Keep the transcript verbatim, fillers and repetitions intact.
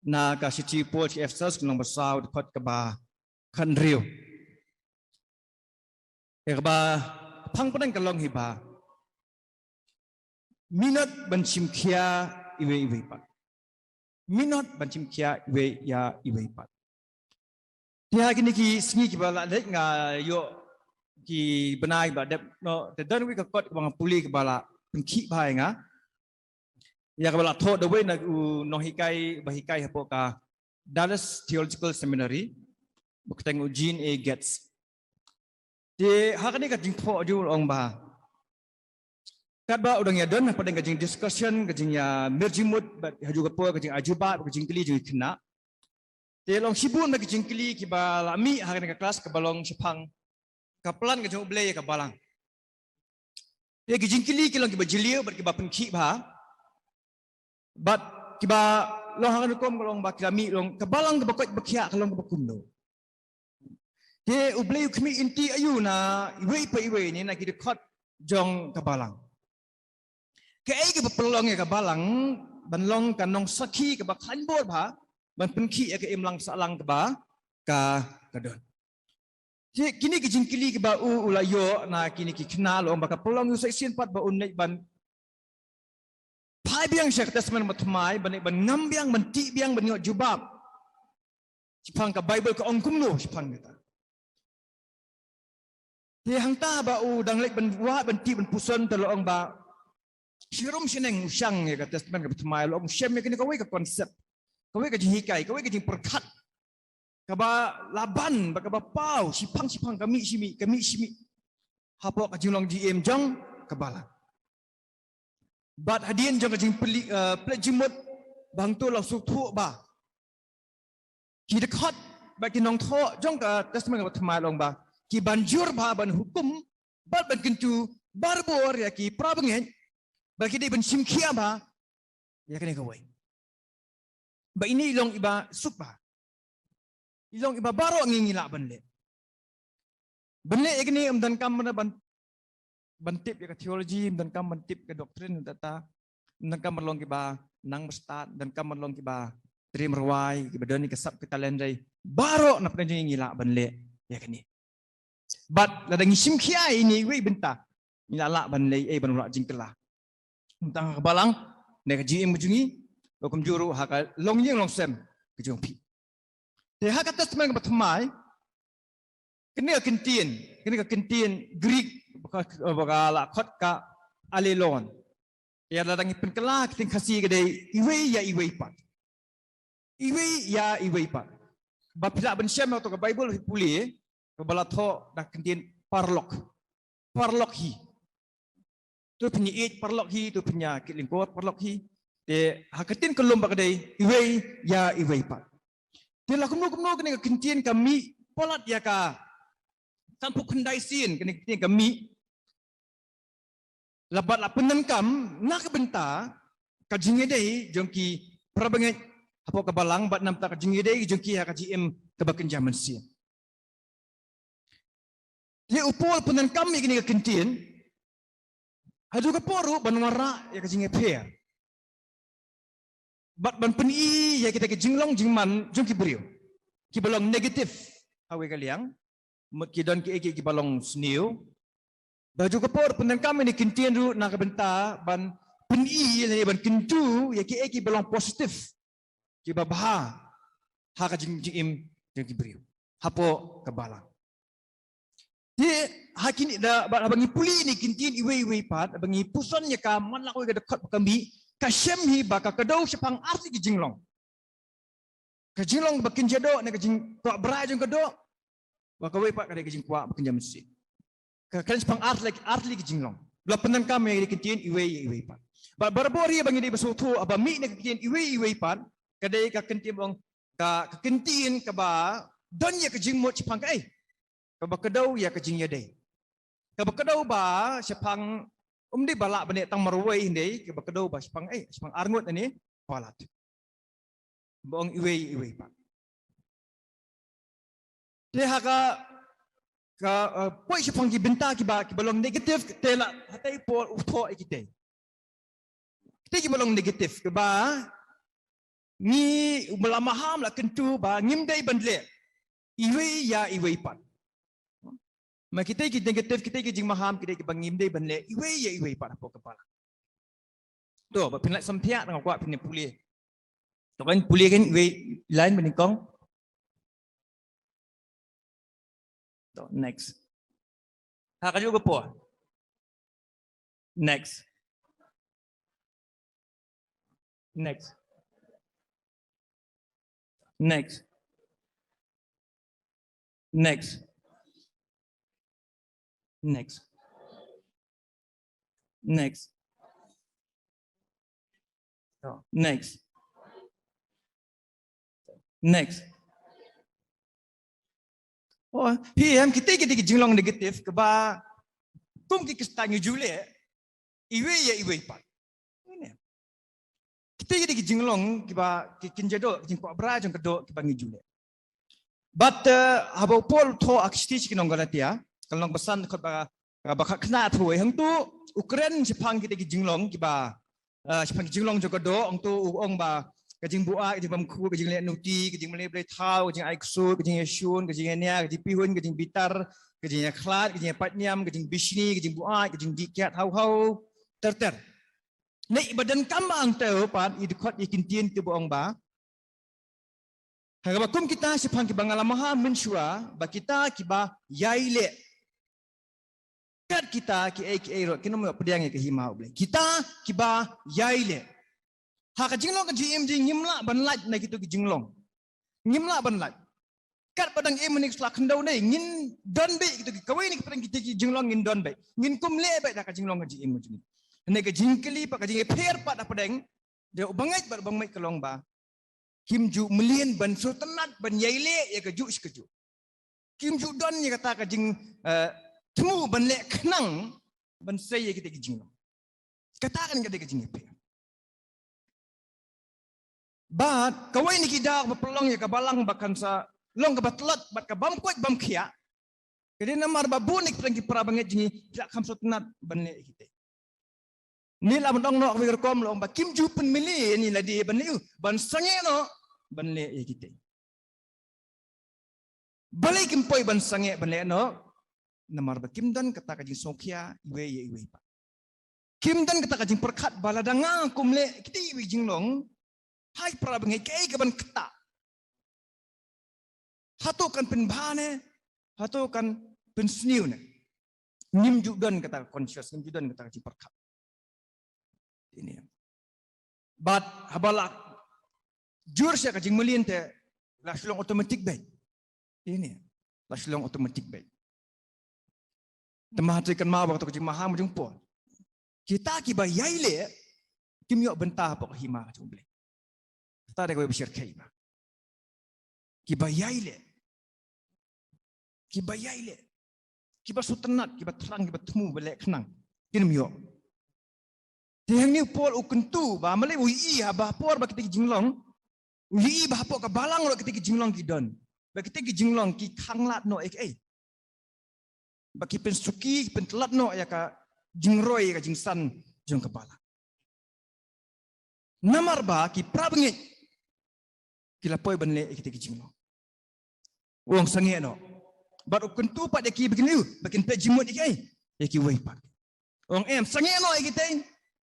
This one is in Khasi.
Na ka shithi Paul sha ki Ephesos, ka lynnong ba saw, dkhot kaba khathynriew. Ïa kaba phang pdeng ka long hi ba, minot ban shim khia iwei iwei pat. Minot ban shim khia iwei ïa iwei pat. Te ha kine ki sngi kiba la leit nga ïoh ki bnai ba dep noh, te don wei ka kot kaba nga pule kaba la pynkhih bha ïa nga. Ïa kaba la thoh da wei na u nonghikai ba hikai hapoh ka Dallas Theological Seminary, ba kyrteng u Gene A. Getz. Te ha kane ka jingthoh jong u la ong ba, katba u dang ïa don hapdeng ka jingdiscussion, ka jingïamir jingmut, bad ha ju ka por ka jingarjubab, ka jingkylli jong ki khynnah. Te long shibun na ki jingkylli kiba la mih ha kane ka klas kaba long shaphang ka plan ka jong U Blei ïa ka balang. Te ki jingkylli ki long kiba jylliew bad kiba pynkhih bha. Bad kiba long ha ka rukom ka long ba ki la mih long ka balang kaba koit ba khiah ka long kaba kumno. Te U Blei u khmih lynti aïu na iwei pa iwei ne na ki dkhot jong ka balang. Kaei kaba pynlong ïa ka balang ban long ka nongsakhi kaba khlaiñ bor bha, ban pynkhih ïa ka imlang sahlang kaba ka, ka don. Ki, kine ki jingkylli kiba u, u la ïoh na kine ki khynnah, la ong ba ka pynlong ïa u sa shisien pat ba un leit ban phai biang sha ka Testament Bathymmai, ban leit ban ngam biang, ban tih biang, ban ïoh jubab shaphang ka Baibl ka ong kumno shaphang kata. Te hangta ba u dang leit ban wad, ban tih, ban puson, te la ong ba shirum shaneng u shang ïa ka Testament Bathymmai, la ong shem ïa kane kawei ka concept, kawei ka jinghikai, kawei ka jingpyrkhat kaba la ban bad kaba paw shiphang shiphang, ka mih shi mih, ka mih shi mih hapoh ka jinglong jingim jong ka balang. Bad hadien jong ka jingplie, eh, plie jingmut, ba hangto la sngewthuh ba ki dkhot bad ki nongthoh jong ka Testament Bathymmai la ong ba ki ban jur bha, ban hukum bad ban kyntu barabor ïa ki para bangeit, ba ki dei ban shim khia bha ïa kane kawei. Ba ine i long iba suk bha, i long iba baroh ngi ngi lah ban leh. Ban leh ïa kane ym donkam ban, ban tip ïa ka theology, ym donkam ban tip ka doctrine, kata, ym donkam ban long kiba nang ba stad, ym donkam ban long kiba triem rwai, kiba don ïa ka sap ka talent, dei baroh na pdeng jong ngi ngi lah ban leh ïa kane. Bad lada ngi shim khia ïa ine iwei bynta, ngi la lah ban leh ei, ban wanrah jingkylla, tang ha ka balang ne ka jingim ka jong ngi, bad kumjuh ruh ha ka longïing longsem ka jong phi. Te ha ka Testament Bathymmai, kane ka kyntien, kane ka kyntien Greek ba ka, ba ka la khot ka allelon. Ïa lada ngi pynkylla ha ka ktien Khasi ka dei iwei ïa iwei pat. Iwei ïa iwei pat. Ba phi lah ban shem ha kato ka Baibl phi pule, kaba la thoh da ka kyntien parlok. Parlok hi. To phin ïeit parlok hi, to phin ïakit lyngkor parlok hi. Te ha ka ktien ka lum ba ka dei iwei ïa iwei pat. Te la kumno kumno kane ka kyntien ka mih palat ïa ka, ka pynkhyndaw sien, kane ka kyntien ka mih la bad la pyndonkam na ka bynta ka jingïadei jong ki para bangeit hapoh ka balang, bad namar ka jingïadei jong ki ha ka jingim kaba kynja mynsiem. Te u Paul u pyndonkam ïa kane ka kyntien ha kajuh ka por ruh ban wanrah ïa ka jingïapher bad ban pyni ïa kita ki jinglong jingman jong ki briew kiba long negative ha kawei ka liang. Mut ki don kiei kiei kiba long sniew. Bad ha kajuh ka por pyndonkam ïa kane ka kyntien ruh na ka bynta ban pyni lane ban kyntu ïa kiei kiei kiba long positive, kiba bha ha ka jing, jingim jong ki briew hapoh ka balang. Te ha kine da, ba, ba ngi pule ïa kane ka kyntien iwei iwei pat, ba ngi puson ïa ka man la kawei ka dkhot ba ka mih, ka shem hi ba ka kdew shaphang ar tylli ki jinglong. Ka jinglong ba kynja doh ne ka jingkwah brai jong ka doh. Bad kawei pat ka dei ka jingkwah ba kynja mynsiem. Ka kren shaphang ar tylli, ar tylli ki jinglong. La pyndonkam ïa kane ka kyntien iwei ïa iwei pat. Bad barabor hi ba ngi dei ban sngewthuh, haba mih ïa kane ka kyntien iwei ïa iwei pat, ka dei ka kyntien ba ong, ka, ka kyntien kaba don ïa ka jingmut shaphang kaei? Kaba kdew ïa ka jingïadei. Kaba kdew ba shaphang, ym dei ba lah ban ïa tang marwei hynrei, kaba kdew ba shaphang, eh, shaphang arngut ne palat. Ba ong iwei iwei pat. Te ha ka, ka, eh, poi shaphang ki bynta kiba, kiba long negative, te la, hatai Paul u thoh ïa kitei. Kitei kiba long negative, kiba Ngi, u la maham la kyntu ba ngim dei ban leh iwei ïa iwei pat. Ma kitei ki negative, kitei ki jingmaham, kitei kiba ngim dei ban leh iwei ïa iwei pat hapoh ka balang. To, ba phin lah samthiah, nga kwah phin pule. To kan pule kan iwei line ba nyngkong. To, next. Ha, ka juh ka por. Next. Next. Next. Next. Next. Next. Oh, next. Next. Oh, hi em, kita kita ki jinglong negative kiba kum ki Khristan ngi ju leh iwei ïa iwei pat. Ini. Kita kita ki jinglong kiba ki kynja doh, ki jingkwah bra jong ka doh kiba ngi ju leh. Bad, eh, haba u Paul u thoh ha ka shithi sha ki nong Galatia, ka lynnong ba san, dkhot ba, ba khatkhyndai, u ong hangtu, u kren shaphang kita ki jinglong kiba, eh, shaphang ki jinglong jong ka doh, hangtu u ong ba ka jingbuaid, ka jingbymkhuid, ka jingleh nuti, ka jingmane blei thaw, ka jingai ksuid, ka jingïashun, ka jingïania, ka jingpyrshah, ka jingbitar, ka jingïakhlad, ka jingïapait niam, ka jingbishni, ka jingbuaid, ka jingdih kiad haw haw ter ter. Ngi ba donkam hangtu pat, i dkhot, i kyntien kiba ong ba, ha kaba kum kita shaphang kiba nga la maham mynshuwa, ba kita kiba ïai leh. Kat kita kiei kiei ruh kin ym ïoh pdiang ïa ka hima U Blei. Kita kiba ïai leh. Ha ka jinglong ka jingim jong ngi ngim lah ban lait na kito ki jinglong. Ngim lah ban lait. Kat ba dang im mynne ka sla khyndew ne, ngin don beit kito ki, kawei na ki pdeng kito ki jinglong ngin don beit. Ngin kum leh beit ha ka jinglong ka jingim jong ngi. Hynrei ka jingkylli pat, ka jingïapher pat hapdeng jong u bangeit bad u bangmait ka long ba kim ju mlien ban sngewtynnat ban ïai leh ïa kajuh shi kajuh. Kim ju don ïa kata ka jing, eh, thmu ban leh khnang ban sei ïa kita ki jinglong. Kata kan ka dei ka jingïapher. Bad kawei na ki daw ba pynlong ïa ka balang ba kan sa long kaba tlot bad ka bym koit bym khiah. Ka dei namar ba bun na ki pdeng ki para bangeit jong ngi ki la kham sngewtynnat ban leh ïa kita. Ngi la ban ong noh kawei ka rukom, la ong ba kim ju pynmlien ïa lade ban leh, ban sangeh noh ban leh ïa kita. Balei kim poi ban sangeh ban leh noh? Namar ba kim don kata ka jingsngewkhia iwei ïa iwei pat. Kim don kata ka jingpyrkhat ba lada nga kum leh kita iwei jinglong, hai para bangeit, kaei kaban ktah? Hato kan pynbha ne? Hato kan pynsniew ne? Ngim ju don kata ka conscious, ngim ju don kata ka jingpyrkhat. Ini. Bad haba la jur sha ka jingmlien te la shu long automatic beit. Ini. La shu long automatic beit. Te ma hynrei kan ma ba kato ka jingmaham jong u Paul. Kita kiba ïai leh kim ïoh bynta hapoh ka hima jong U Blei. Kata dei kawei ba shyrkhei ba. Kiba ïai leh. Kiba ïai leh. Kiba sngewtynnat, kiba thrang, kiba thmu, ba leh khnang. Kin ym ïoh. Te hangne u Paul u kyntu ba, balei u ïohi haba por ba kita ki jinglong. U ïohi ba hapoh ka balang ruh kita ki jinglong ki don. Ba kita ki jinglong ki khanglad noh ïa kaei. Ba ki pynsuki, ki pyntlot noh ïa ka jingroi, ïa ka jingsan jong ka balang. Namar ba ki para bangeit ki la poi ban leh ïa kita ki jinglong. U ong sangeh noh. Bad u kyntu pat ïa ki ba kin ïoh, ba kin peit jingmut ïa ki, ïa kiwei pat. U ong em, sangeh noh ïa kita.